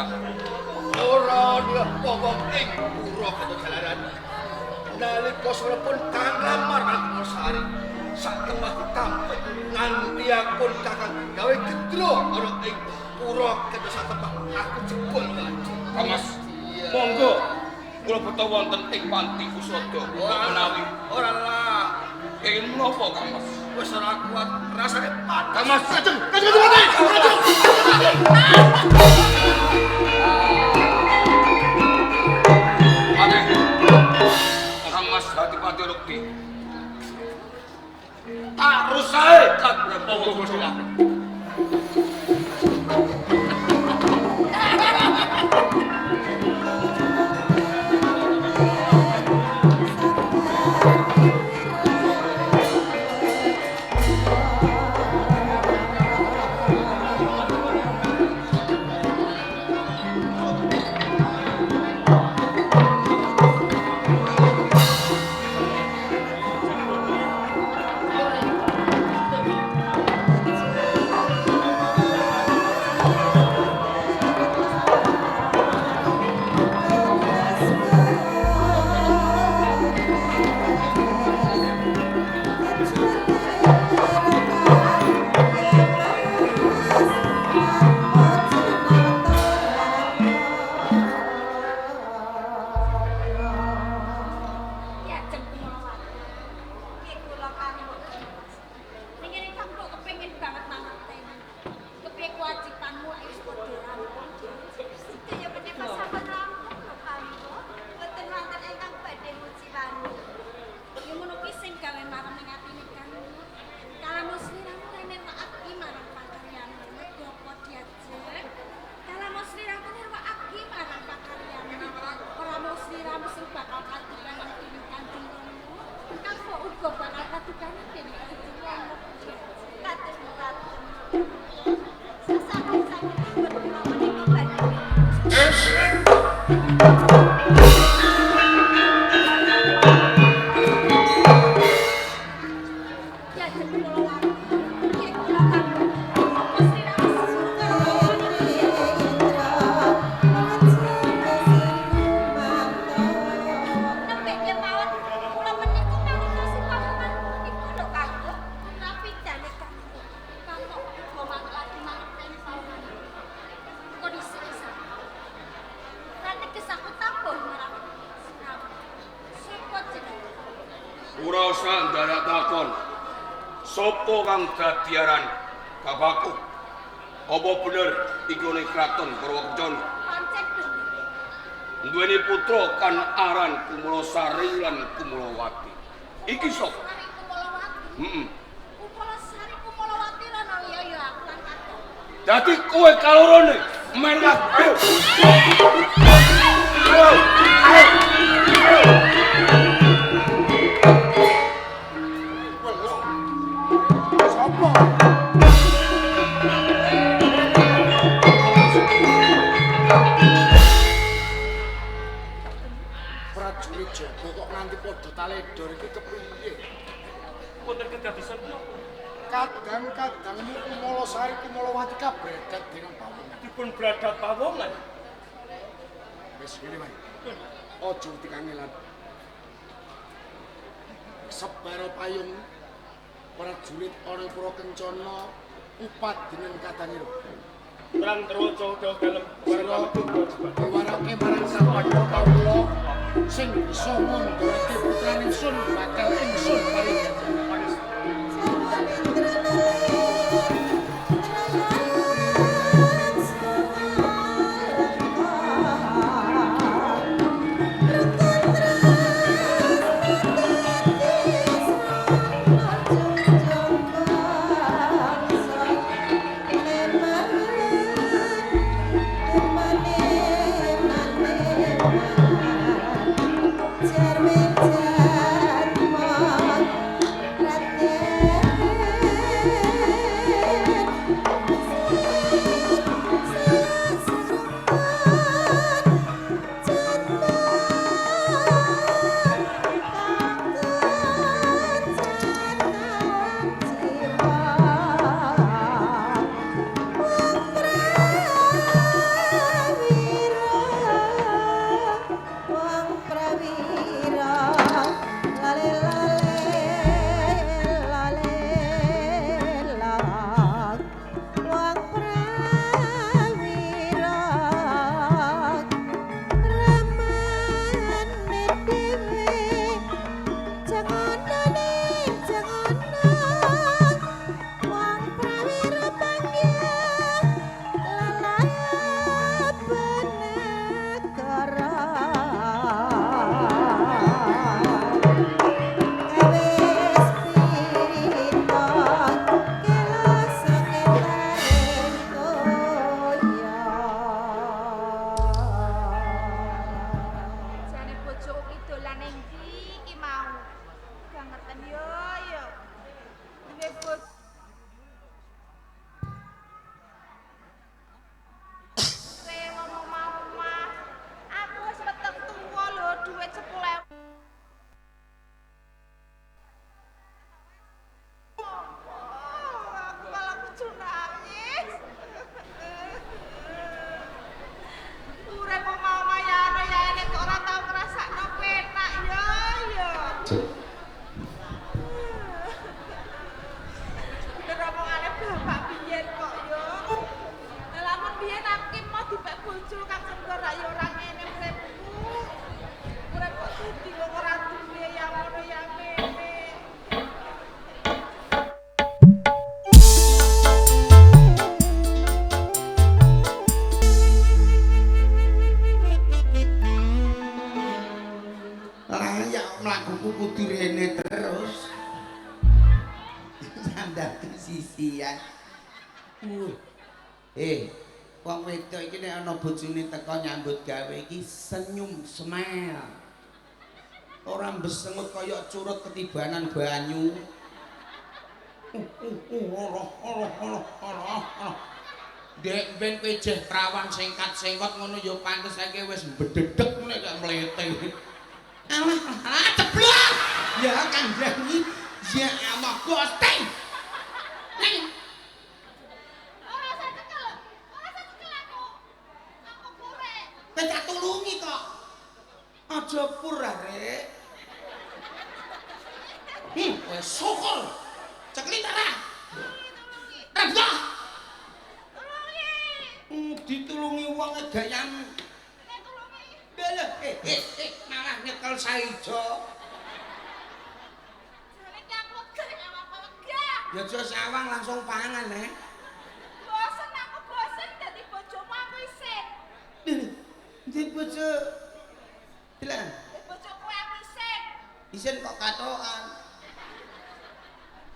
ilang. Ora ana wong ing pura Kento Jalaran. Nalika sampun kang lamar Kumalasari, sak lemah ditampik nganti akun kakang gawe gendro ana ing pura Kento Satempah aku jebol wae. Kang Mas, monggo kula beto wonten ing panti usada menawi ora lah. Ingin menapa Kang Mas? Wis ora kuat rasane panas. Kang Mas, kajeng, kajeng kajeng. Kang Mas hati-hati rukti. Tak rusae kabeh Gusti. Dadiaran bapakku apa bener iku ning kraton Purwokerto pancen bener duweni putra kan aran Kumulasari lan Kumulawati iki sapa? Kumulawati. Heeh. Kumulasari Kumulawati lan liya ya aku lan kakung. Dadi kowe kalorone melak. Prajurit Jaga kok nganti padha taledor iki kepriye? Wonten kedadosan punapa? Kadang-kadangmu Kumulasari Kumulawati kabredet dening pawongan. Dipun bradat pawongan. Wis ngene wae. Aja dikangelan. Sebaro payung prajurit ana pura kencana upat dening kadanira. Perang Truwaca dawuh dalem diwarake marang sapadha kawula sing bisa ngundurake putrane ingsun bakal ingsun paring ganjaran. Jermin Jerman. Gak ngerti yo yo. Duwe bojo. Wong omah-omah. Aku wis weteng tuwa lho, dhuwit 10.000. Aku malah kudu nangis. Urip omah-omah ya ana ya enek kok ora tau ngrasakno penak yo yo. Bener omongane bapak biyen kok yo. Lah lamun biyen aku ki mau dipek bojo Kang Sendor rak yo ora ngene uripku. Urip kok dadi wong ora duwe ya ngono ya mene. Layak mlakuku kudu rene terus. Sandang sisian. Wong wedok iki nek ana bojone teko nyambut gawe iki senyum smile. Ora mbesengut kaya curut ketibanan banyu. Ora ora ora ora. Dek ben kowe jeh prawan singkat-singkot ngono ya pantes saiki wis mbedhedhek ngene kaya mlete. Alah, alah ceblok. Ya kandhani, ya Allah Gusti. Neng, Ora usah cekel. Ora usah cekel aku. Aku kurek. kowe tak tulungi kok. Aja pur arek. Wis syukur. Cekli ta ra? Rebah. Tulungi. Ditulungi wong gayam. Nek tulungi. Lha malah nyekel saijo. Jane ki aku wegah ya apa wegah. Ya aja sawang langsung pangan eh. Bosen aku bosen dadi bojomu aku isin. Ndi bojo? Dilan. Dadi bojoku aku isin. Isin kok katokan.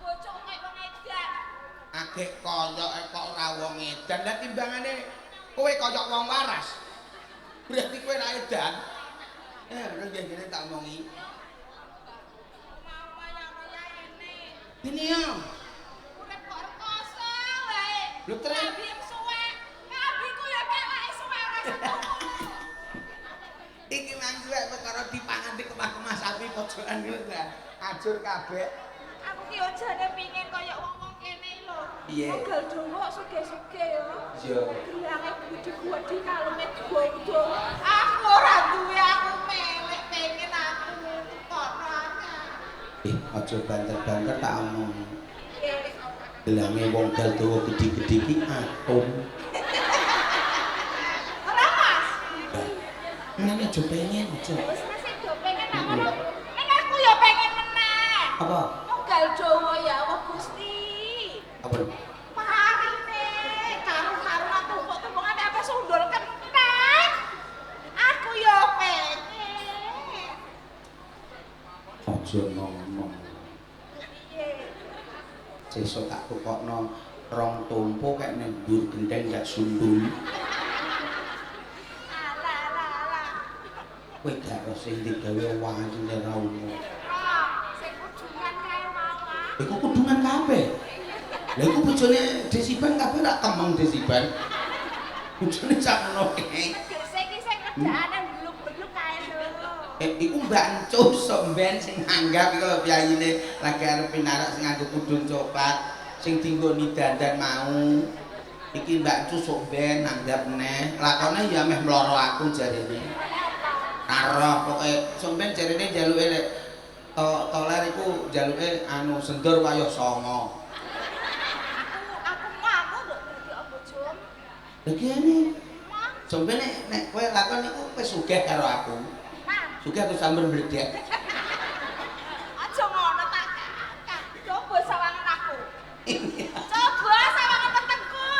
Bojoku kaya wong edan. Agek koyoke kok ora wong edan. Lah timbangane kowe koyok wong waras. Berarti kowe ra edan. Nang ngene tak omongi. Omah-omah ya ana ya ene. Ini ya. Urip kok rekoso wae. Lho, terus? Klambi suwek. Klambiku ya keweke suwek ora setuku. Iki mang suwek perkara dipangan dikemah-kemah sapi pojokan ngono ta. Ajur kabeh. Aku ki yo jane pingin kaya wong-wong kene iki lho. Piye? Wong Galdowo sugih-sugih yo. Iya. Gelange gede-gede kalunge dawa-dawa. Aku ora duwe, aku melek pengen aku tukono akeh. Aja banter-banter tak omong. Piye? Gelange wong Galdowo gede-gede iki atom. Ora Mas. Ngene aja pengen aja. Wis mesti do pengen nak ngono. Ning aku yo pengen meneh. Apa? Wong Galdowo ya Allah Gusti. Apa? Parine karu-karuan tumpuk-tumpukan apa sundul kentang. Aku yo pengen. Aja ngomong. Piye? Sesuk tak tukokno rong tumpuk kek ning dhuwur gendeng gak sundul. Alah alah alah. Kowe gak ro sing digawe wayune ra umum. Ora, sing kudungan kae mau ah. Iku kudungan kabeh. Lha iku bojone Desiban kabeh rak kemeng Desiban. Bojone sakmono kae. Tegese iki sing kerjaane bluk-bluk kae lho. Iku Mbak Encus sok mben sing nanggap iku lho piyayine lagi arep pinarak sing nganggo kudung coklat sing dinggoni dandan mau. Iki Mbak Encus sok mben nanggap neh. Lakone ya meh mloro aku jarene. Karoh pokoke sok mben jarene njaluke lek toler iku njaluke anu sendor wayuh songo. Aku mau aku nduk dadi apa bojomu? Lha kene Mau. sok mben nek kowe lakon iku wis sugih karo aku. Nah, Sugih aku samber mbledek. aja ngono tak kakak. Coba sawangan aku. Coba sawangan wetengku.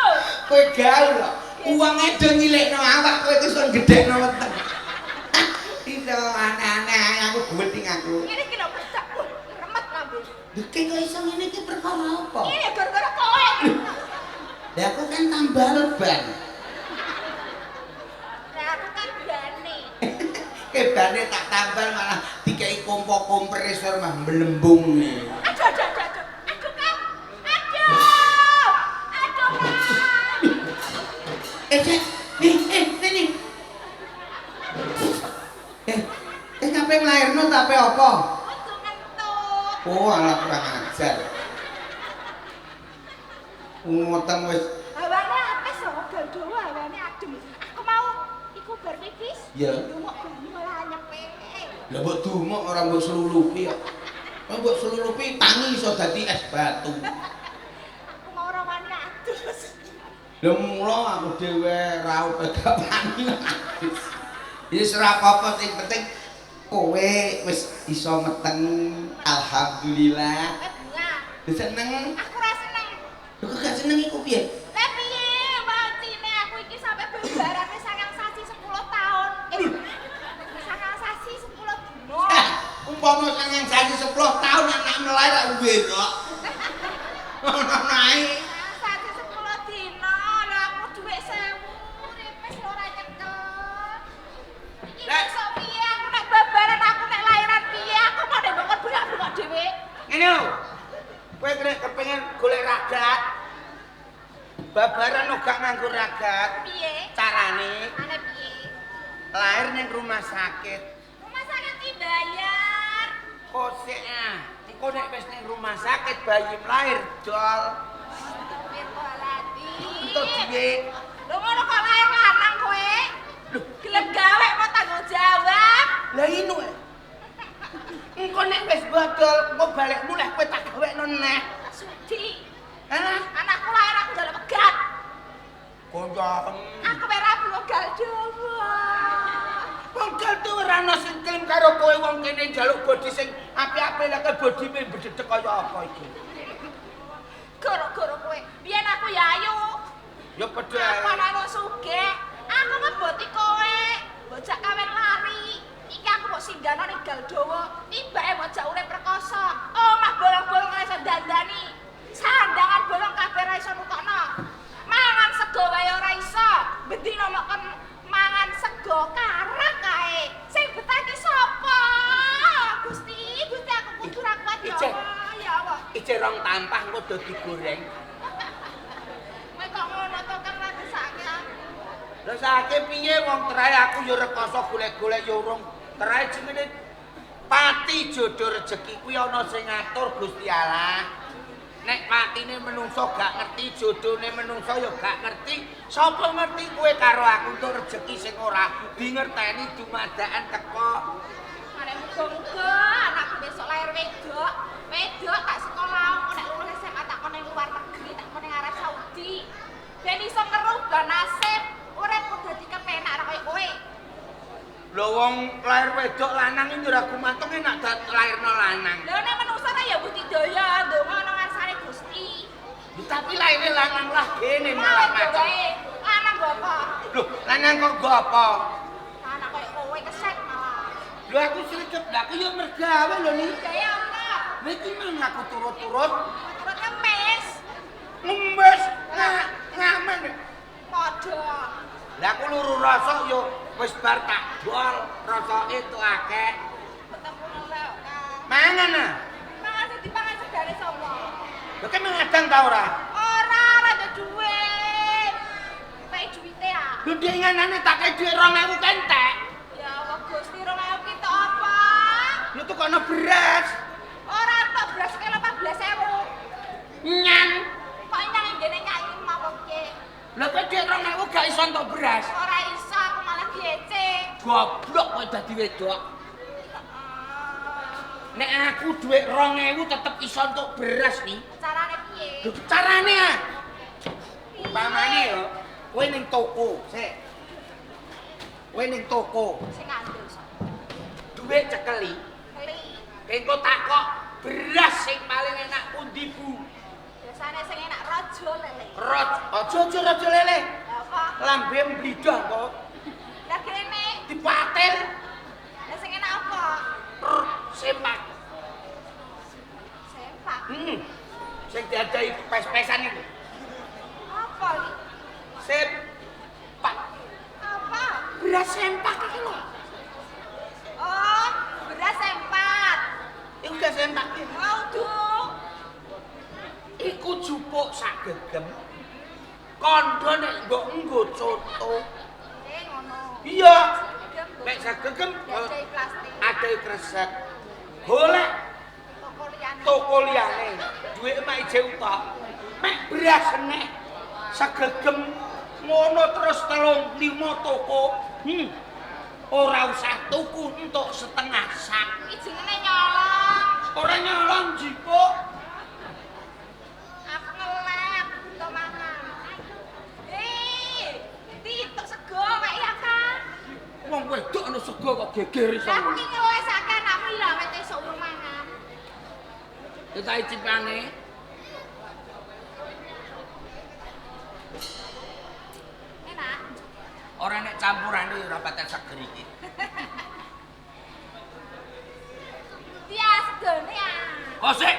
Kowe gaul kok. Uange do nyilekno awak kowe iku iso gedhekno weteng. Iso aneh-aneh aku guweting aku. Ngene iki lho pecah. Remet lambe. Lha kok iso ngene iki perkara apa? Ini gara-gara kowe. Lah aku kan tambal ban. Lah aku kan bane. Kebane tak tambal malah dikei kompo kompresor mah mlembung nih. Aduh aduh aduh aduh. Aduh Kang. Aduh. Aduh Kang. Nih. Ngapain nglairno ta ape apa? Kudu ngentut. Oh, alah kurang ajar. Ngoteng wis. Hawane apes kok galdawa hawane adem. Aku mau iku bar pipis. Iya. Ndumuk banyu malah nyepe. Lah mbok dumuk ora mbok slulupi kok. Kok mbok slulupi tangi iso dadi es batu. Aku mau ora wani adus. Lha mula aku dhewe raup gak wani adus. Wis ora apa-apa sing penting kowe wis iso meteng. Alhamdulillah. Bunga. Wis seneng. Aku ora seneng. Lho kok gak seneng iku piye? Lah piye wacine aku iki sampe babaran wis 9 sasi 10 tahun. 9 sasi 10 dino. Umpama 9 sasi 10 tahun anak melair aku werok. Ngono ae. 9 sasi 10 dino, lha aku dhuwit 1000 uripe ora nyekel. Iki besok piye aku nek babaran aku nek lahiran piye aku mau nek mbok bengak-bengok dhewe. Ngene lho. Kowe nek kepengin golek ragat babaran uga nganggo ragat. Piye? Carane? Ane piye? Lahir ning rumah sakit. Rumah sakit dibayar. Kosek ah. Engko nek wis ning rumah sakit bayi lahir dol. Astagfirullahaladzim. Entuk dhuwit. Lho ngono kok lahir lanang kowe? Lho, gelem gawe mau tanggung jawab. Lah inu. Engko nek wis bodol, engko balik mulih kowe tak gawekno neh. Sudi. Hah? Anakku lahir aku njaluk pegat. Koncoem. Aku ora rabi gal dawa. Wong gal dawa ora ana sing kelem karo kowe wong kene njaluk bodi sing apik-apik lha kowe bodine bedhedhek kaya apa iki. Goro-goro kowe. Biyen aku ya ayu. Ya padha. Aku ana sugih. Aku ngeboti kowe. Bocah kawin lari. Iki aku mbok singgahno ning Galdawa, tibake mbok jak urip rekoso. Omah bolong-bolong ora iso dandani. Sandangan bolong kabeh ora iso nukokno. Mangan sego wae ora iso. Bendina mok kon mangan sego karek kae. Sing betah iki sapa? Gusti, Gusti aku kudu ra kuat ya Allah, ya Allah. Ije rong tampah engko do digoreng. Kowe kok ngono to Kang ra disake aku. Lah sake piye wong terae aku ya rekoso golek-golek ya urung. Terae jenenge pati jodoh rejeki kuwi ana sing ngatur Gusti Allah. Nek patine menungso gak ngerti, jodone menungso ya gak ngerti. Sapa ngerti kowe karo aku entuk rejeki sing ora dingerteni dumadakan teko. Arek muga-muga anakku besok lahir wedok. Wedok tak sekolah engko nek lulus SMA tak kon ning luar negeri, tak kon ning Arab Saudi. Ben iso ngerubah nasib. Uripku dadi kepenak ora kaya kowe. Lho wong lahir wedok lanang iki ora gumantung enak lairno lanang. Lho nek menungso ta ya budidaya ndonga ana ngarsane Gusti. Tapi lahire lanang lah gene malah macam. Lanang nggo apa? Lho, lanang kok nggo apa? Lanang kaya kowe keset malah. Lho aku srecep, lha aku ya mergawe lho niki. Gaya apa? Lha iki mang aku turut-turut. Turut ngemis. Ngemis ngamen. Padha. Lah aku luru rosok yo wis bar tak dol, rosoke entuk akeh. Ketemu lho, Kang. Mangan ah. Mangan sing dipangan segane sapa? Lho ki mengadang ta ora? Ora, ora ada duit. Pek duwite ah. Lho dinganane tak kei dhuwit 2000 kentek. Ya Allah Gusti 2000 ki tok apa? Lho tukono beras. Ora entuk beras kilo 14.000. Nyang. Kok nyang ngene nyang mau piye? Lha kowe dhuwit 2000 gak iso entuk beras. Ora iso aku malah diece. Goblok kowe dadi wedok. Nek aku dhuwit 2000 tetep iso entuk beras nih. Carane piye? Lho carane ah. Umpamane yo, kowe ning toko, sik. Kowe ning toko. Sing ngandel sapa? Dhuwit cekeli. Keli. Engko takok beras sing paling enak pundi, Bu? Biasane sing enak raja lele. Raja, aja raja lele. Lah apa? Lambe mblidah kok. Lah kene dipatil. Lah sing enak apa? Sempak. Sempak. Heeh. Sing diadai pes-pesan iku. Apa iki? Sempak. Apa? Beras sempak iki lho. Oh, beras sempak. sak gegem. Kandha nek mbok nggo coto. Ngono. Iya. Nek sak gegem diadahi plastik. Adahi kresek. Golek toko liyane. Toko liyane. Duwike mak ije utok. Mek beras nek segegem ngono terus 3-5 toko. Ora usah tuku entuk setengah sak. Iki jenenge nyolong. Ora nyolong jipuk. Aku ngelek entuk mangan. Entuk sego mek ya, Kang. Wong wedok ana sego kok geger iso. Aku ki ngelek sak anakmu lho wis esuk urung mangan. Ya tak icipane. Enak. Ora nek campurane ora patek seger iki. Dia segone ah. Kok sik?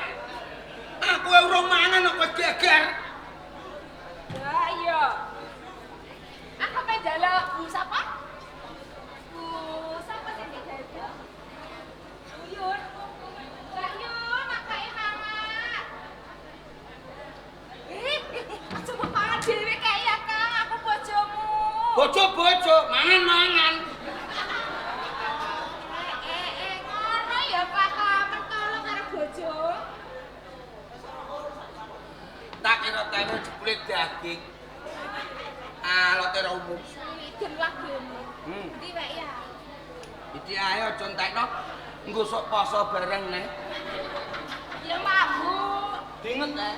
Aku urung mangan kok kowe geger. Ya iya. Aku pengen njaluk Bu sapa? Bu sapa sing dijaluk? Bu Yun. Mbak Yun, makake mangan. Aja mbok pangan dhewe kae ya, Kang. Aku bojomu. Bojo-bojo mangan-mangan. Ngono ya kelakuan tolong karo bojo. Tak kira tene jebule daging. Alote ra umum. Idem lagemu. Endi wae ya? Iki ae aja entekno nggo sok poso bareng neh. Ya mambu. Dinget eh.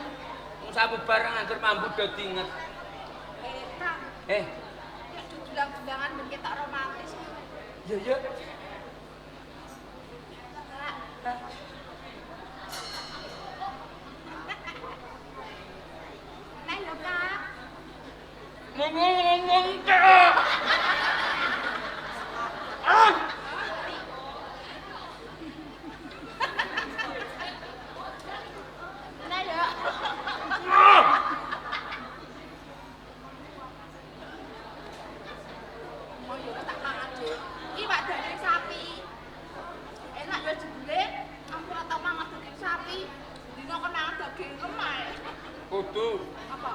Wong sabu bareng angger mambu do dinget. Kang. Nek dudulang-dulangan ben ketok romantis. Iya iya. Nah lho, Kang. Ngomong-ngomong kek. Ah. Nah lho. Mau yo tak mangan dhewe. Iki wak daging sapi. Enak ya jebule. Aku ora tau mangan daging sapi. Dino kon mangan daging lemah. Kudu. Apa?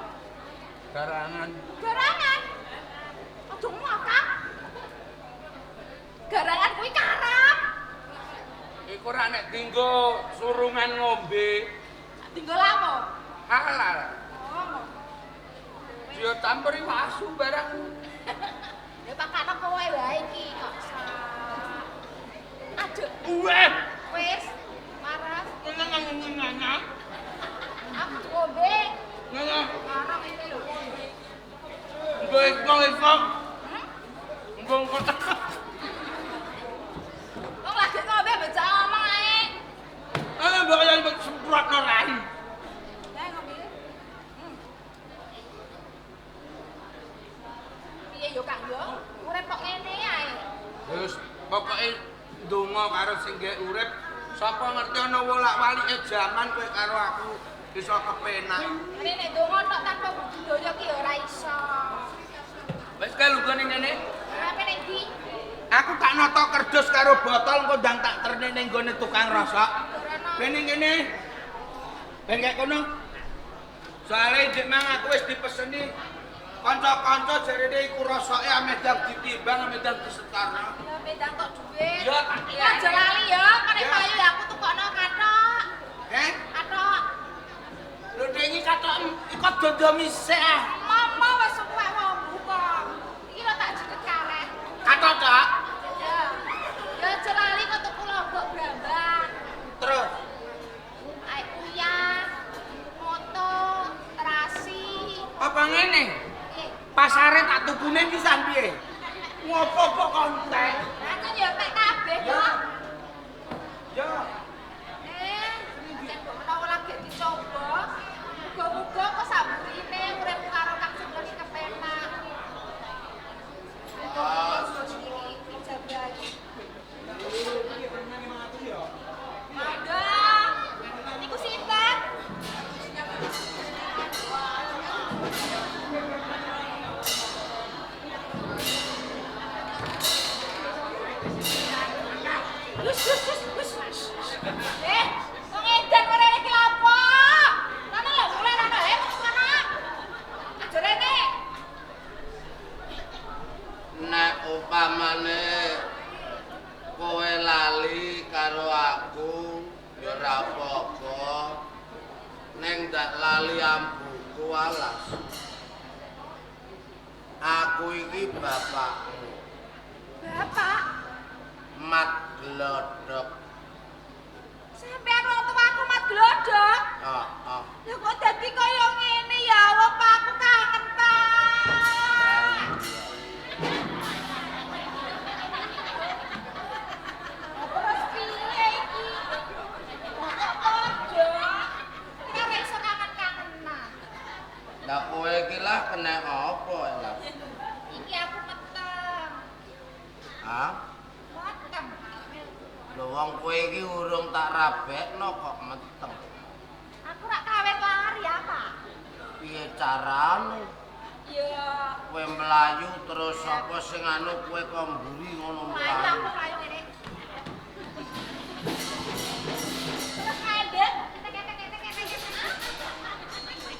Garangan. Garangan? Aja ngomong, Kang. Garangan kuwi karep. Iku ora nek dinggo surungan ngombe. Dinggo lapo? Halal. Oh. Yo campur iwak asu barang. Ya pakakno kowe wae iki kok. Aduh. Weh. Wis, waras. Nyeneng-nyeneng. Aku ngombe. Nyeneng. Arang iki lho. Nggo iso. Nggo kok. Wong lagi ngombe becak omong ae. Ana mbok yo semprotno rai. Lah ngombe. Piye yo Kang yo? Urip kok ngene ae. Wis pokoke ndonga karo sing gawe urip, sapa ngerti ana wolak-walike jaman kowe karo aku iso kepenak. Nek nek ndonga tok tanpa budidaya ki ora iso. Wis kae lungguh ning kene. Ape ning ndi? Aku tak nata kerdus karo botol engko ndang tak terne ning gone tukang rosok. Ben ning kene. Ben kek kono. Soale ndek mang aku wis dipeseni kanca-kanca jarene iku rosoke ameh ndang ditimbang ameh ndang disetorno. Ya ameh ndang tok dhuwit. Ya tak aja lali ya, kok nek payu aku tukokno kathok. Heh? Kathok. Lho dengi kathok iku dondomi sik ah. Mama wis suwek wong kok. Iki lho tak jedhet karet. Kathok tok. Ya. Ya aja lali kok tuku lombok brambang. Terus aek uyah, moto, terasi. Apa ngene? Pasare tak tukune pisan piye? Ngopo kok konten? Aku ya mek kabeh kok. Ya. Nek menawa lagi dicoba, muga-muga kok saburine urip karo Kang Sugeng iki kepenak. Mangga. Niku sinten? Wis wis wis wis. Wong edan ora iki lapo? Ana lho, mulai ana kono. Walas. Aku iki bapakmu. Bapak? Mat Glodok. Sampeyan wong tuaku Mat Glodok? Heeh. Lah kok dadi kaya ngene ya Allah, Pak, aku kangen, Pak. Terus piye iki? Kok padha? Iki ora iso kangen-kangenan. Lah kowe iki lah kena apa lah? Iki aku meteng. Hah? Meteng. Lho wong kowe iki urung tak rabekno kok meteng. Aku rak kawin lari ya, Pak. Piye carane? Ya, Kowe mlayu terus sapa sing anu kowe kok mburi ngono mlayu mlayu. aku mlayu ngene. Terus ngendek, tek tek tek tek tek.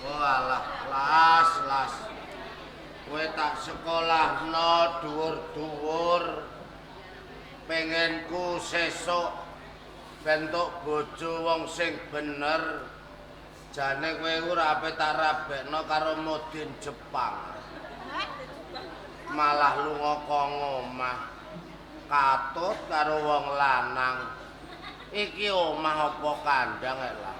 Oh alah, las las. Kowe tak sekolahno dhuwur-dhuwur. Pengenku sesuk bentuk bojo wong sing bener. Jane kowe ora ape tak rabekno karo modin Jepang. Malah lunga ka ngomah. Katut karo wong lanang. Iki omah apa kandang elah.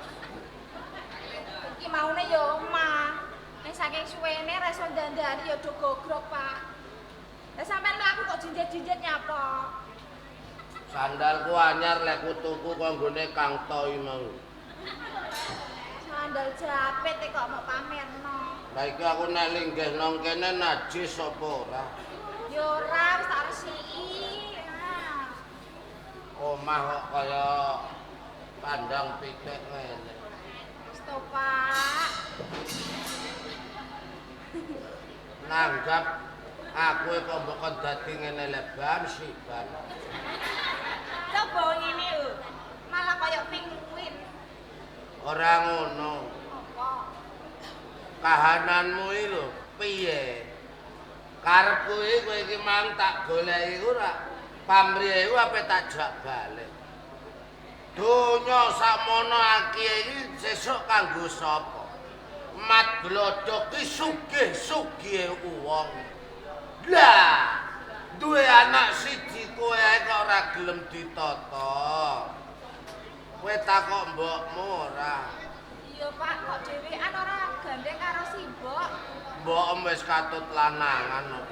Iki maune ya omah. Nek saking suwene ra iso dandani ya do gogrok, Pak. Lah sampean mlaku kok jinjet-jinjet nyapa? Sandalku anyar lek ku tuku kok nggone Kang Toi mau. Sandal japit e kok mau pamerno. Lah iki aku nek linggih nang kene najis apa ora? Ya ora, wis tak resiki. Ah. Omah kok kaya kandang pitik ngene. Wis to, Pak. Nanggap aku kok mbok kon dadi ngene leban siban. Coba ngene lho. Malah kaya penguin. Ora ngono. Apa? Kahananmu iki lho piye? Karepku iki kowe iki mang tak goleki ora pamrihe iku ape tak jak balik. Donya sakmono akihe iki sesuk kanggo sapa? Mat Glodok ki sugih-sugihe wong. Lah, duwe anak siji kowe ae kok ora gelem ditata. Kowe takok mbokmu ora? Iya, Pak, kok dhewean ora gandeng karo si mbok. Mbokem wis katut lanangan kok.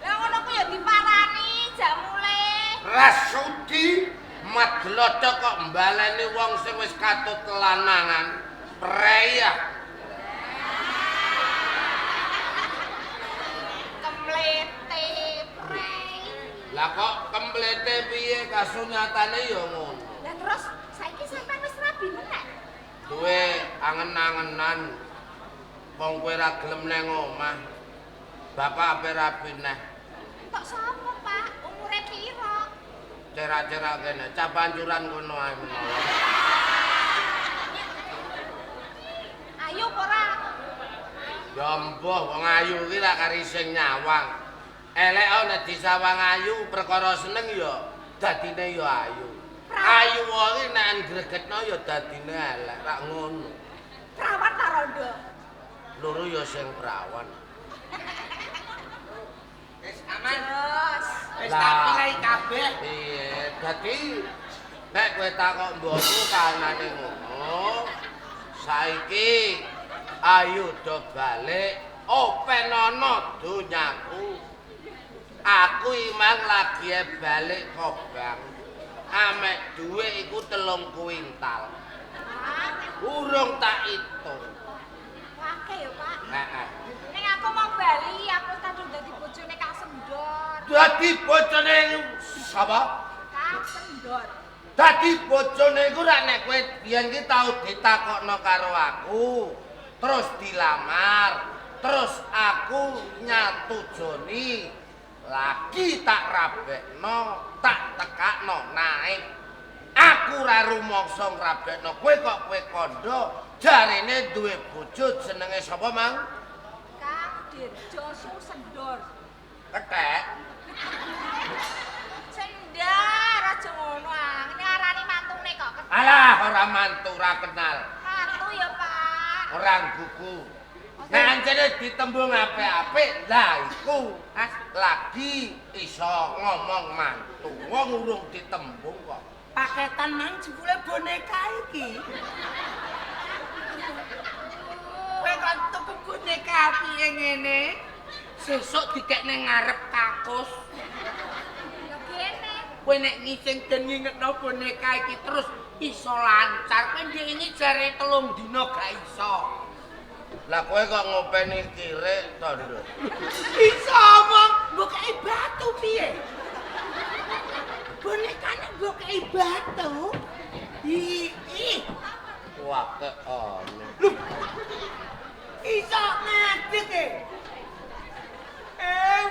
Lah ngono ku ya diparani jak mulih. Rasudi Mat Glodok kok mbaleni wong sing wis katut lanangan. Preyah. Kemlete, prei. Lah kok kemlete piye kasunyatane ya ngono. Lah terus saiki sampean wis rabi meneh. Duwe angen-angenan wong kowe ra gelem nang omah. Bapak ape rabi neh. Tok sapa, Pak? Umure piro? Cerak-cerak kene, cah pancuran kono ae menawa. Ayu apa ora? Ya mbuh wong ayu iki lak kari sing nyawang. Elek nek disawang ayu perkara seneng ya dadine ya ayu. Ayu wae nek ngregetno ya dadine elek, rak ngono. Prawan ta rondo? Loro ya sing prawan. Wis aman. Jos. Wis tak pilih kabeh. Piye? Dadi nek kowe takok mbokmu kahanane ngono, saiki ayo do balik openono donyaku. Aku imang lagi balik kobang. Amek dhuwit iku 3 kuintal. Urung tak hitung. Akeh ya, Pak. Heeh. Ning aku mau bali, aku kadung dadi bojone Kang Sendor. Dadi bojone sapa? Kang Sendor. Dadi bojone iku rak nek kowe biyen ki tau ditakokno karo aku, terus dilamar, terus aku nyatujoni, lagi tak rabekno, tak tekakno naik. Aku ora rumangsa ngrabekno kowe kok kowe kandha jarene duwe bojo jenenge sapa, Mang? Kang Dirjo Susendor. Kethek. Sendar aja ngono ah. Ngarani mantune kok kethek. Alah, ora mantu ora kenal. Mantu ya, Pak. Ora gugu. Nek ancene ditembung apik-apik, lah iku lagi iso ngomong mantu. Wong urung ditembung kok. Paketan mang jebule boneka iki. Kowe kon tuku boneka piye ngene? Sesuk dikekne ngarep kakus. Lho kene. Kowe nek ngising den ngingetno boneka iki terus iso lancar. Kowe ndek ini jare 3 dina gak iso. Lah kowe kok ngopeni kirik to, Nduk? Iso omong mbok kei batu piye? Bonekane mbok kei batu. Ih. Wake ono. Lho. Iso ngadeg e.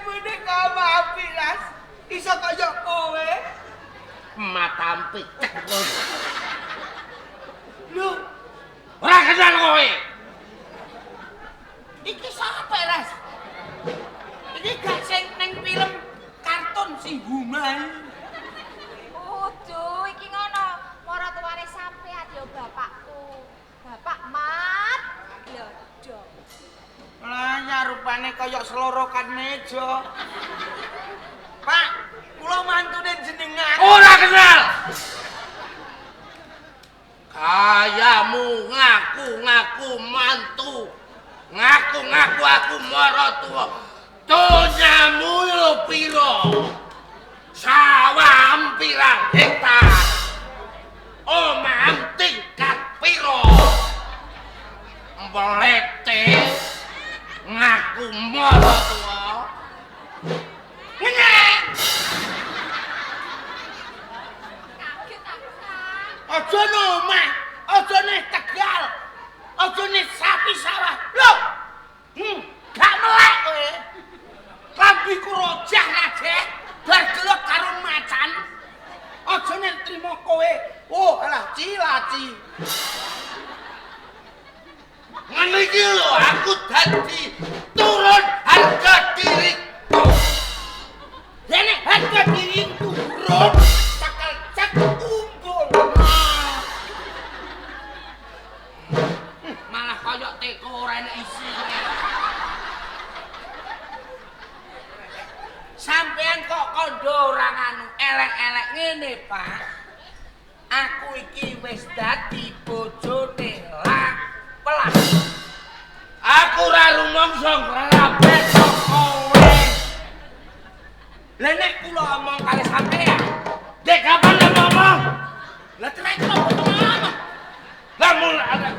Boneka apik, Las. Iso kaya kowe. Matam picek kowe. Lho, ora kenal kowe. Iki sapa, Ras? Iki gak sing ning film kartun si Humai. Ojo, iki ngono. Maratuwane sampean ya bapakku. Bapak mat glodok. Lah ya rupane kaya selorokan meja. Pak, kula mantune jenengan. Ora kenal. Kayamu ngaku-ngaku mantu. Ngaku-ngaku aku maratuwa. Donyamu lho pira? Sawah pirang hektar? Omah tingkat pira? Mlete ngaku maratuwa. Ngenyek. Kaget aku, Kang. Aja nang omah, aja nang Tegal. Aja nih sapi sawah. Lho. Gak melek kowe. Klambiku rojah rajeh, bar gelok karo macan. Aja nek trimo kowe. Oh, alah cilaci. Ngene iki lho aku dadi turun harga diriku. Lah nek harga diri turun, cekel cek umbul. Malah koyok teko ora enek isine. Sampean kok kandha ora nganu elek-elek ngene, Pak. Aku iki wis dadi bojone Lapelas. Aku ora rumangsa ngrabet kowe. Lah nek kula omong kali sampean, dek kapan ngomong? Lah tenan kula boten ngomong. Lah mulane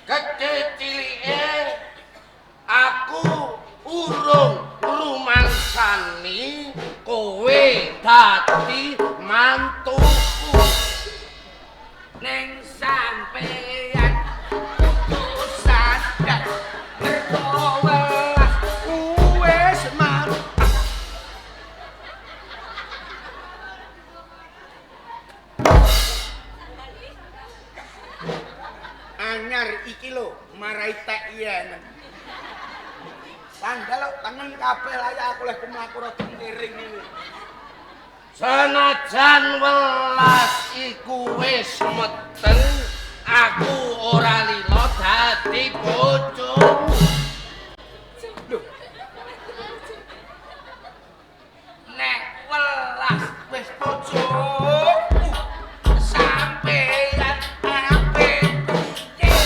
Gede cilike aku urung rumangsani kowe dadi mantuku. Neng sampeyan kudu sadar mergo welas wis mateng. Anyar iki lho marai tek yen. Tanggal tengen kabeh lah aku leh mlaku rada miring iki. Senajan welas iku wis meteng, aku ora lila dadi bojomu. Lho. Nek welas wis bojoku, sampeyan ape piye?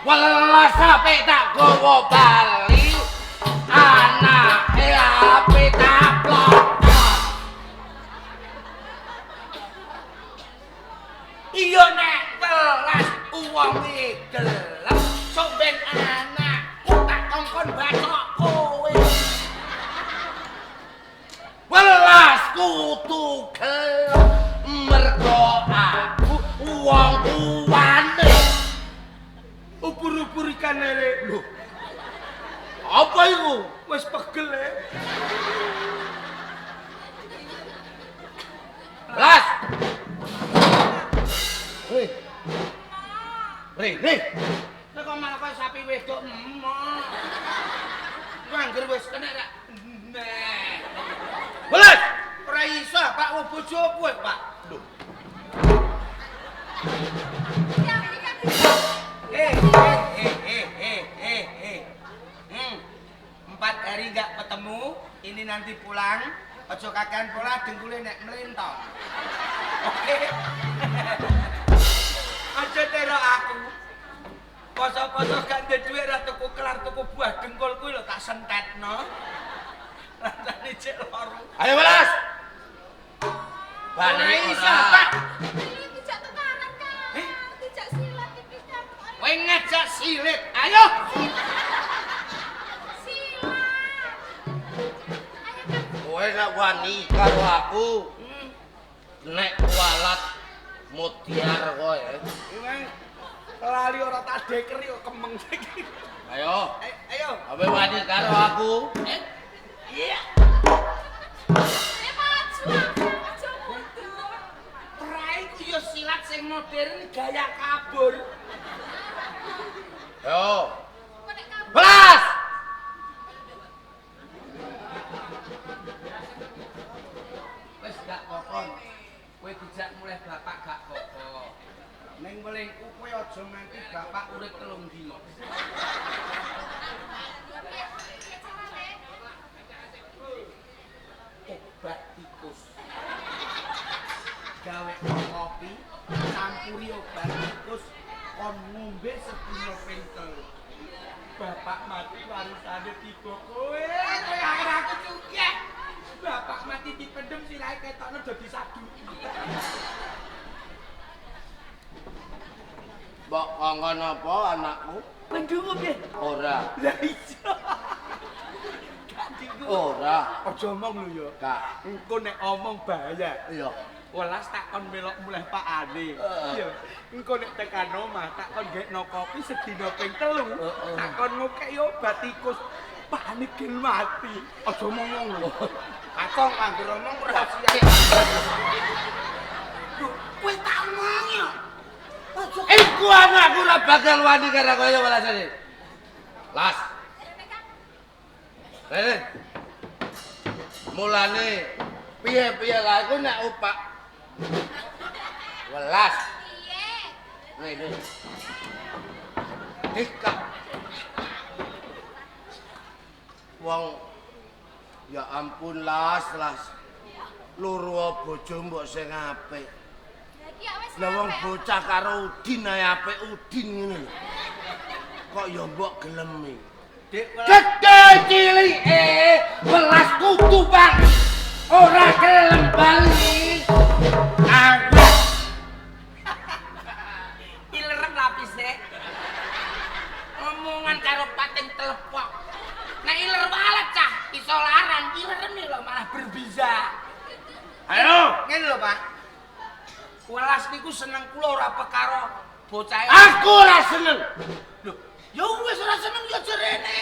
Welas ape tak gawa bali, anake ape tak plok. Iya nek welas wong iki gelem, sok ben anakku tak kongkon bacok kowe. Welas kudu gelem mergo aku wong tuane. Ubur-ubur ikan lele. Lho. Apa iku? Wis pegel e. Las. Hei. Rene. Nek kok malah kaya sapi wedok emok. Ku angger wis kena rak. Meh. Welas. Ora iso, Pak, wong bojoku, Pak. Lho. Yang iki kan Eh. 4 hari nggak ketemu, ini nanti pulang. Ojo kakean pola dengkule nek mlentong. Oke. Aja terok aku. Poso-poso gak ndek dhuwit ra tuku kelar tuku buah dengkul kuwi lho tak sentetno. Rasane cek loro. Ayo welas. Ora iso, Pak. Iki dijak tukaran, Kang. Eh? Dijak silat iki, Kang. Kowe ngajak silit. Ayo. Silat. Ayo, Kang. Kowe nek wani karo aku, nek kualat mutiar kowe. Emang lali ora tak dekeri kok kemeng iki. Ayo, Ayo. awe wani karo aku. Iya. Eh, maju aku, aja mundur. Trai ku yo silat sing modern gaya kabur. Ayo. Kok nek kabur. Welas. Wis gak apa-apa. Kowe dijak mulih bapak gak apa-apa. Ning welingku kowe aja nganti bapak urip 3 dina. Piye carane? Obat tikus. Gawe kopi, campuri obat tikus, kon ngombe sedina ping 3. Bapak mati warisane tiba kowe, kowe akhir aku sugih. Bapak mati dipendem sirahe ketokno dadi saduki. Mbok kongkon apa anakku? Mendungu piye? Ora. Lah iya. Gak dinggo. Ora. Aja omong lho ya. Gak. Engko nek omong bahaya. Iya. Welas tak kon melok mulih pakane. Iya. Engko nek tekan omah tak kon gekno kopi sedina ping 3. Tak kon ngokeki obat tikus. Pakane gen mati. Aja omong lho. Kakong angger omong ora siap. Lho, kowe tak omongi kok. Aja Iku anakku ora bakal wani karo kowe welasane. Las. Rene, Kang. Rene. Mulane piye-piye lah iku nek opak. Welas. Piye? Rene. Dikak. Wong ya ampun las las. Loro bojo mbok sing apik. Lah iki ya wis Lah wong apik. bocah karo Udin ae apik Udin ngene lho. Kok ya mbok gelemi. Dik, welas. Gedhe cilike welas kudu Pak. Ora gelem bali. Awas. Ilerem lapise. Omongan karo pating telepok. Nek iler walet cah, iso laran, ilerem lho malah berbisa. Ayo. Ngene lho, Pak. Welas niku seneng kula ora perkara bocahe. Aku ora seneng. Lho, ya wis ora seneng ya aja rene.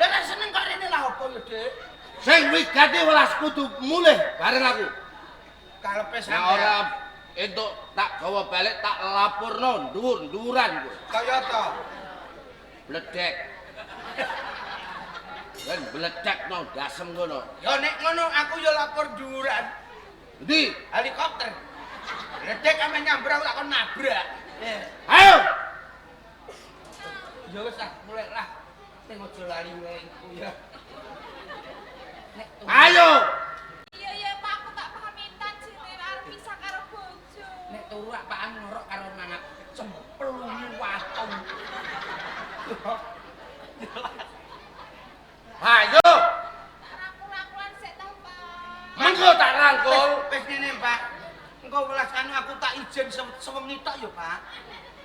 Lah ora seneng kok rene lah apa ya, Dik? Sing wigati welas kudu mulih bareng aku. Karepe Nek sampean. ora entuk tak gawa balik tak laporno dhuwur-dhuwuran kowe. Kaya to. Bledek. Ben bledek no dasem ngono. Ya nek ngono aku ya lapor dhuwuran. Endi? Helikopter. Ledek ame nyambrak aku tak kon nabrak. Ayo. Ya wis ah, mulai lah. Sing aja lali welingku ya. Nek Ayo. Iya iya Pak, aku tak pamitan jenenge arep pisah karo bojo. Nek turu apaan ngorok karo mangap cemplungi watung. Ayo. Rangkul-rangkulan sik ta, Pak. Mengko tak rangkul. Wis ngene, Pak. Engko welas anu aku tak izin sewengi tok ya, Pak.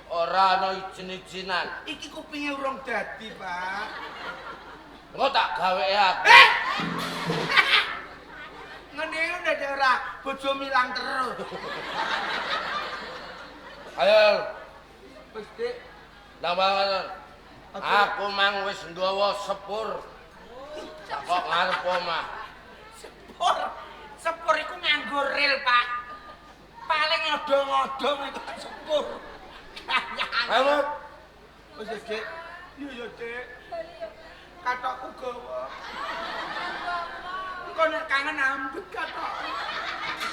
Ora ana izin-izinan. Iki kupinge urung dadi, Pak. Engko tak gaweke aku. Eh! Ngene udah ora bojo milang terus. Ayo. Wis, Dik. Nambah. Aku mang wis nggawa sepur. Kok ngarep omah. Sepur. Sepur iku nganggo rel, Pak. Paling ngodong-ngodong iku sepur. Ayo. Wis ya, Dik. Iya ya, Dik. Katokku gawa. Engko nek kangen ambet katok.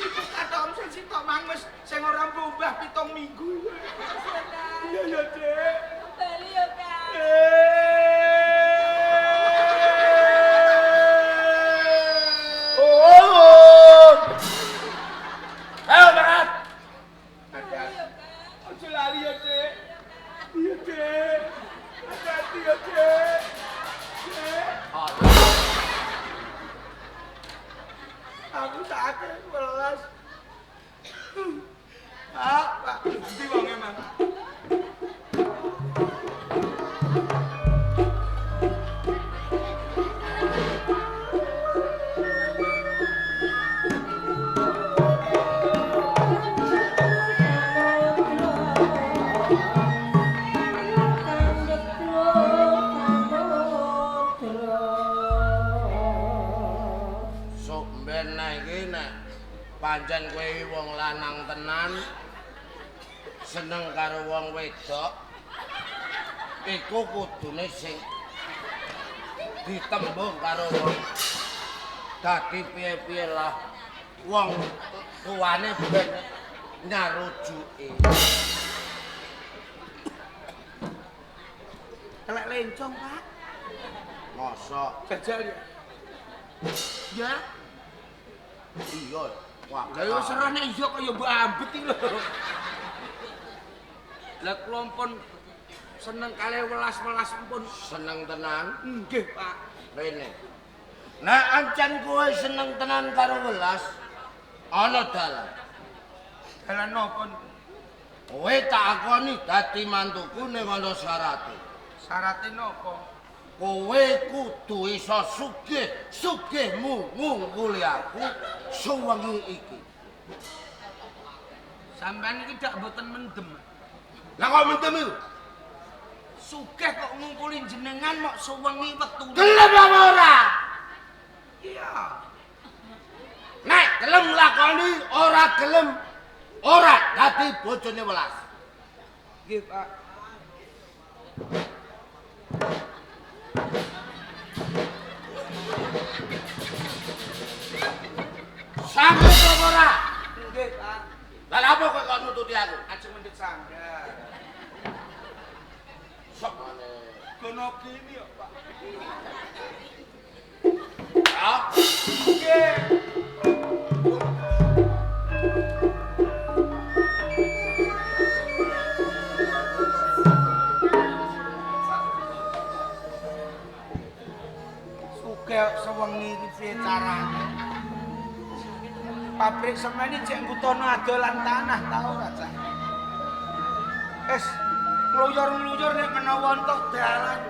Iku katokmu sing sitok mang wis sing ora mbah 7 minggu. Iya ya, Dik. Bali yo, Kang. Oh. Ayo berangkat. Aja lali ya, Dik. Iya, Dik. Hati-hati ya, Dik. Dik. Aku sakit welas. Pak, Pak, endi wonge, Mang? Sok ben nek iki nek pancen kowe wong lanang tenan seneng karo wong wedok iku kudune sing ditembung karo wong dadi piye-piye lah wong tuane ben nyarujuke. Telek lencong, Pak. Mosok Jajal ya. Ya. iya. Wah, Lah yo serah nek iya kok ya mbok ambet iki lho. Lah kula pun seneng kalih welas-welas pun seneng tenan nggih, Pak. rene. Nek ancen kowe seneng tenan karo welas ana dalan. Dalan napa niku? Kowe tak akoni dadi mantuku ning ana syarate. Syarate napa? Kowe kudu iso sugih, sugihmu ngungkuli aku suwengi iki. Sampeyan iki dak mboten mendem. Lah kok mendem iku? Sugih kok ngungkuli jenengan mok suwengi wektune. Gelem apa ora? Iya. Nek gelem lakoni, ora gelem ora dadi bojone welas. Nggih, Pak. Sanggup apa ora? Nggih, Pak. Lah lha apa kowe kok nututi aku? Ajeng mendhet sandal. Sok maneh. Kono kene ya, Pak. Ya. Nggih. Sugih sewengi iki piye carane? Pabrik semen iki jek nggutono adolan tanah ta ora, Cak? Es ngluyur-ngluyur nek menawa entuk dalan.